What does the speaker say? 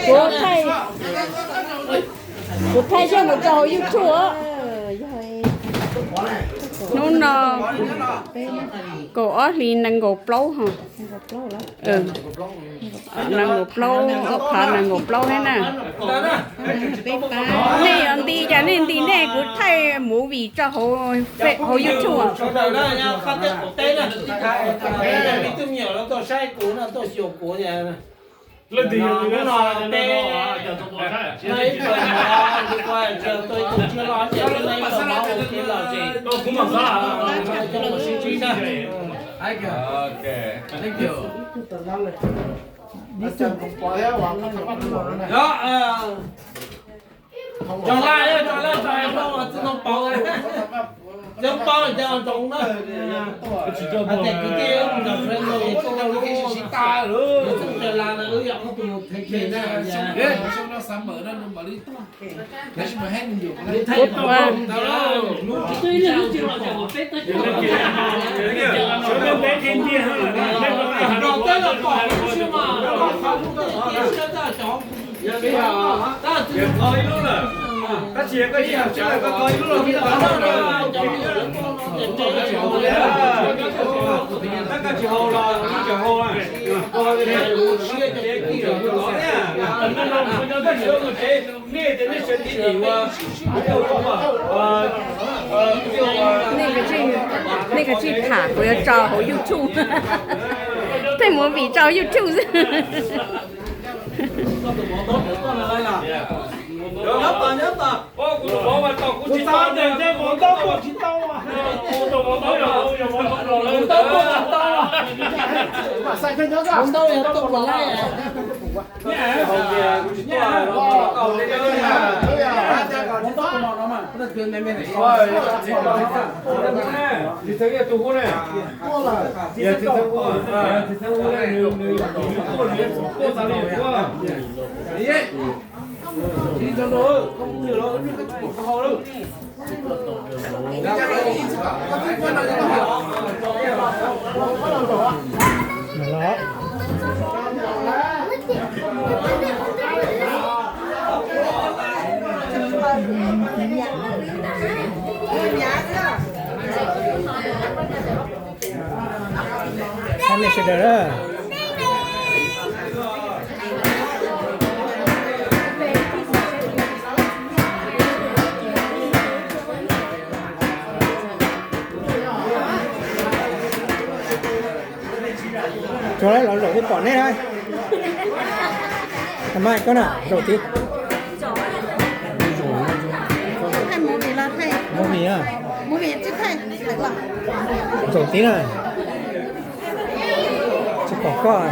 Kuv thaij, kuv thaij coj mus rau hauv YouTube os. Hnub no kaum ob hli nees nkaum plaub ho. Nees nkaum plaub, ob phav nees nkaum plaub thiab na. Nej yuav nti cas nej nti, nej kuv thaij movie tso hauv, hauv YouTube. Cov laj, cov laj, cov laj, txij no pauv, cov pauv cov nroos na. Hais tias kwv tij mus nram Fresno, txoj kev sib tas, txoj kev las na, wb yog ob tug theej txhej na. Tab sis koj tsis hau tsis lawm, koj kho ib lub los tsis tau na. Tab koj tsis hau los tsis tau hau. Nej tias nej sawv tib nim ua, nej kav tsij tham, kuv yuav tso hauv YouTube. Tej movie tso hauv YouTube xwb. Sawv daws na. Tso los zaum twg pom neb na. Mas koj na, zaum twg? Thaij movie los thaij movie na. Movie tsis thaij. Zaum twg na? Tsis pom koj.